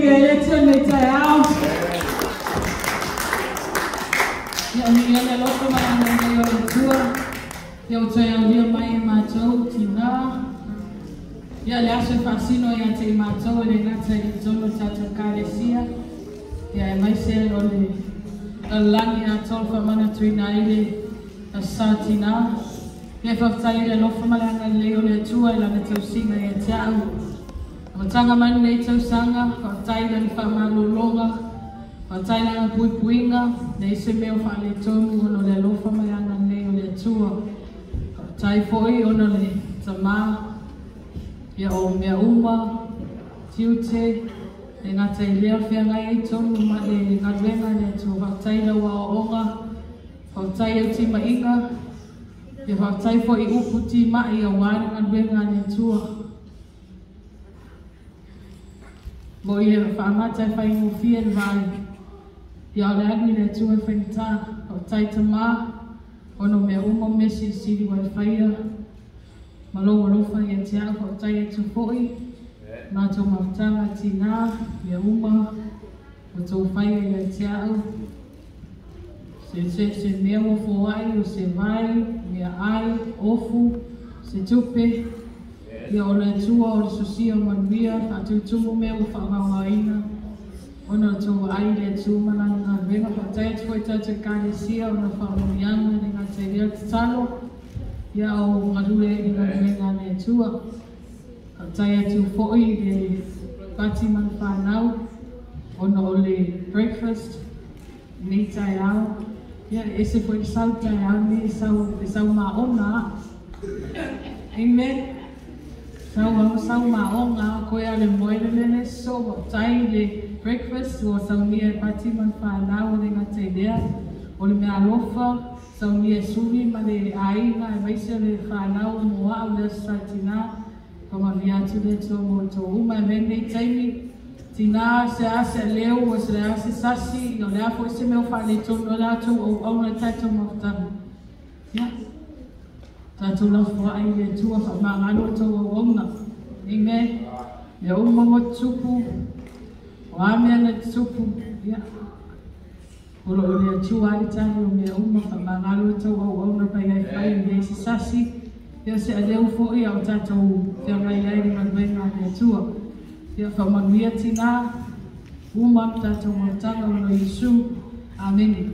Faamanuia ai le Atua i lenei taeao. Ia, o le alofa ma le agalelei o le Atua, ia ua toe aulia mai e matou tinā. Ia, le aso e faasino ia te i matou e le gata i totonu o le tatou Ekalesia, ia aemaise o le lalolagi atoa o le faamanatuina ai le Aso Sa Tinā. Ia, e faafetai i le alofa ma le agalelei o le Atua i Lana tausiga ia te au. Amataga mai lenei tausaga, faafetai i Lana faamalologa, faafetai i Lana puipuiga, leai se mea o faaletonu ona o le alofa ma le agalelei o le Atua. Faafetai foi ona o le Tama, ia o mea uma, tiute, e gata i lea o le feagai ai tonu ma le galuega a le Atua. Faafetai i lau aoaoga, faafetai i au timaiga, ia faafetai foi i upu timai aua le galuega a le Atua. Mo i le faamata e faigofie le vaai, ia o le alu i le Atua e faigata. Faafetai Tama, ona o mea uma ma mea silisili ua e faia, ma lou alofa ia te au. Faafetai atu foi matou mafutaga tinā, mea uma ua tou faia ia te au. Se mea ua foai, o se vai, mea ai, ofu, se tupe, ia o le Atua o le sosia o manuia, faatutumu mea ua faavaogaina, ona o tou ai le Atua ma lana galuega. Faafetai atu foi tatou Ekalesia ona o faamanuiaga e le gata i lea o le tatalo, ia o galue ai i le galuega a le Atua. Faafetai atu foi i le pati ma le fanau ona o le breakfast nei taeao. Ia, e ese foi le sau taeao nei, e sau maona a. Amen. Sau au sau maoga, koe a le moe le lele so faafetai i le breakfast ua saunia e pati ma le fanau e le gata i lea o le meaalofa saunia e Suli ma le aiga aemaise o le fanau mo au le Aso Sa Tinā. Faamanuia atu le Atua mo outou uma e avea lenei taimi tinā se a se aleu o se a se sasi o le a foi se mea o faaletonu ai la outou auauna i le tatou mafutaga. Ia, tatou lafoai i le Atua faamagalo outou auauna. Amen. Mea uma ua tutupu, o a mea na tutupu, ia, o lo o le Atua lava le tali o mea uma, faamagalo outou auauna mai ai fai, e leai se sasi, ia se aleu foi a o tatou feagai ai i le galuega a le Atua. Ia, faamanuia tinā, uma le tatou mafutaga ona o Iesu. Amene.